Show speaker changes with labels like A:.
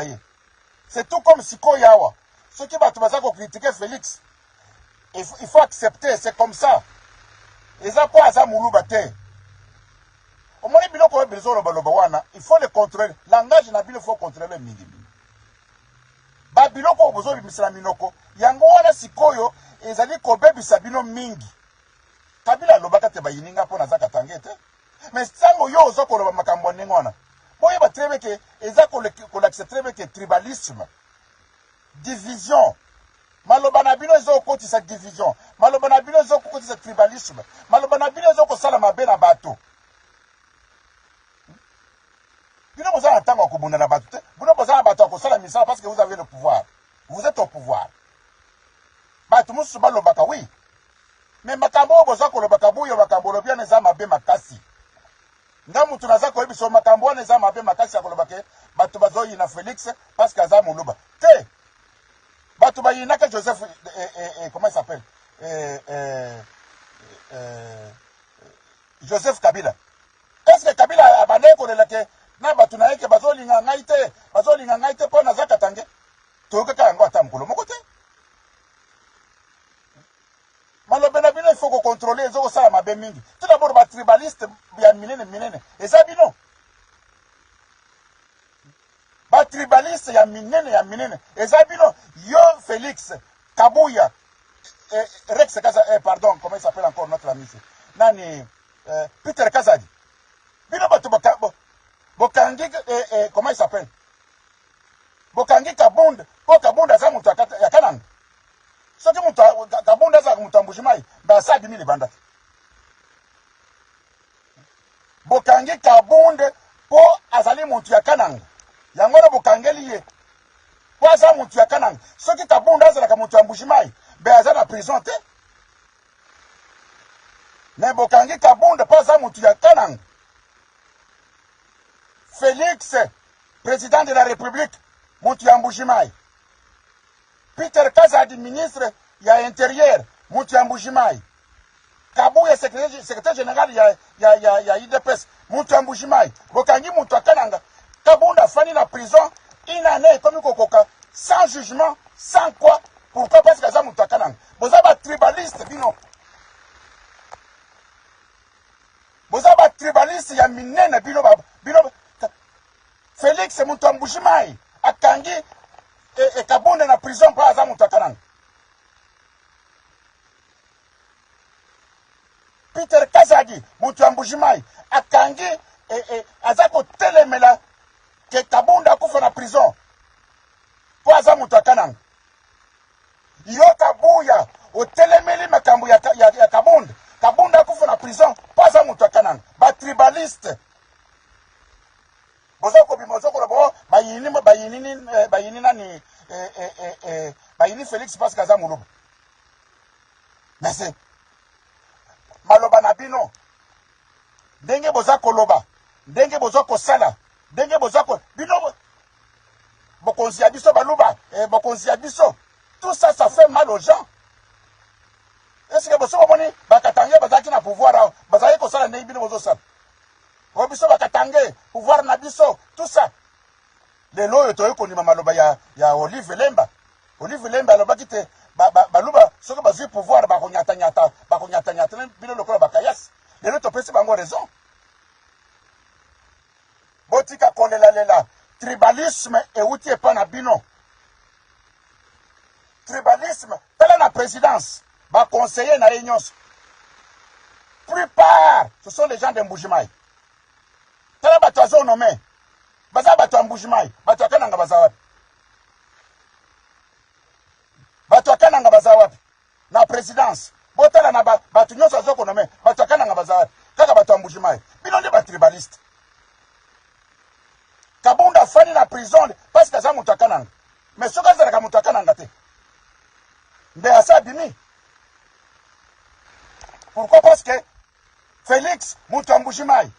A: ye. C'est tout comme sikoyo awa soki bato baza ko critiquer Felix, il faut accepter, c'est comme ça. Eza mpo aza muluba te. Omoni biloko oyo bizolobaloba wana, il faut le contrôler. Langage na bino il faut contrôler mingi mingi. Ba biloko oyo bozobimisa na minoko yango wana sikoyo ezali kobebisa bino mingi. Kabila alobaka te bayini nga mpo naza katange te. Mais ntango yo oza koloba makambo ya ndenge wana, boyeba très bien ke eza kolakisa très bien ke tribalisme, division. Maloba na bino ezo kokotisa division, maloba na bino ezo kokotisa tribalisme, maloba na bino ezo kosala mabe na bato. Bino boza na ntango ya kobunda na bato te, bino boza na bato ya kosala misala parce que vous avez le pouvoir, vous êtes au pouvoir. Bato mosusu balobaka oui, mais makambo oyo boza koloba Kabuya, makambo olobi wana eza mabe makasi. Nga mutu naza koyebisa makambo wana eza mabe makasi ya koloba ke bato bazoyina Felix parce que aza moluba te. Bato bayinaka Joseph comment il s'appelle, Joseph Kabila. Est-ce que Kabila abandaki kolela ke na bato na ye ke bazolinga ngai te, bazolinga ngai te mpo naza katange? Toyokaka yango ata mokolo moko te. Maloba na bino il faut ko contrôler, ezo kosala mabe mingi. Tout d'abord ba tribaliste ya minene minene eza bino. Ba tribaliste ya minene ya minene eza bino. Yo Felix Kabuya, Rex Kaza, pardon, comment il s'appelle encore notre ami ici? Nani, Peter Kazadi. Bino bato bokangi, comment il s'appelle? Bokangi Kabund, po Kabund aza moto ya Kananga. Soki moto Kabund azalaka moto ya Mbujimayi, mbe asa abimi libanda te. Bokangi Kabund po azali moto ya Kananga, yango wana bokangeli ye po aza moto ya Kananga. Soki Kabund azalaka moto ya Mbujimayi, mbe aza na prison te. Mais bokangi Kabund po aza moto ya Kananga. Felix, président de la République, moto ya Mbujimayi. Peter Kazadi, ministre ya intérieur, moto ya Mbujimayi. Kabuya, secrétaire général ya UDPS, moto ya Mbujimayi. Bokangi moto ya Kananga. Kabunda afandi na prison une année ekomi kokoka sans jugement, sans quoi. Pourquoi? Parce que aza moto ya Kananga. Boza ba tribaliste bino. Boza ba tribaliste ya minene bino ba, bino Felix moto ya Mbujimayi akangi Kabunda na prison mpo aza moto ya Kananga. Peter Kazadi moto ya Mbujimayi akangi aza kotelemela ke Kabunda akufa na prison mpo aza moto ya Kananga. Yo Kabuya otelemeli makambo ya Kabunda. Kabunda akufa na prison mpo aza moto ya Kananga. Ba tribaliste boza kobima, oza koloba oh, bayini, bayini, bayini nani, bayini Felix parce que aza moluba. Mais c'est maloba na bino, ndenge boza koloba, ndenge boza kosala, ndenge boza ko bino bokonzi ya biso baluba, bokonzi ya biso, tout ça, ça fait mal aux gens. Est-ce que boso bomoni bakatange bazalaki na pouvoir awa, bazalaki kosala ndenge bino bozosala? O biso bakatange, pouvoir na biso, tout ça. Lelo oyo toyei kondima maloba ya Olive Lemba. Olive Lemba alobaki te baluba soki bazwi pouvoir bakonyatanyata, bakonyatanyata bino lokola bakayasi. Lelo topesi bango raison. Botika kolelalela, tribalisme euti epa na bino. Tribalisme, tala na présidence, ba conseiller na ye nyonso. Plupart, ce sont les gens de Mbujimayi. Tala bato azo nommé. Baza bato ya Mbujimayi, bato ya Kananga baza wapi? Bato ya Kananga baza wapi? Na présidence. Botala na bato nyonso azo konommer, bato ya Kananga baza wapi? Kaka bato ya Mbujimayi. Bino nde ba tribaliste. Kabunda afandi na prison parce que aza moto ya Kananga. Mais soki azalaka moto ya Kananga te, mbe asa abimi. Pourquoi? Parce que Félix moto ya Mbujimayi.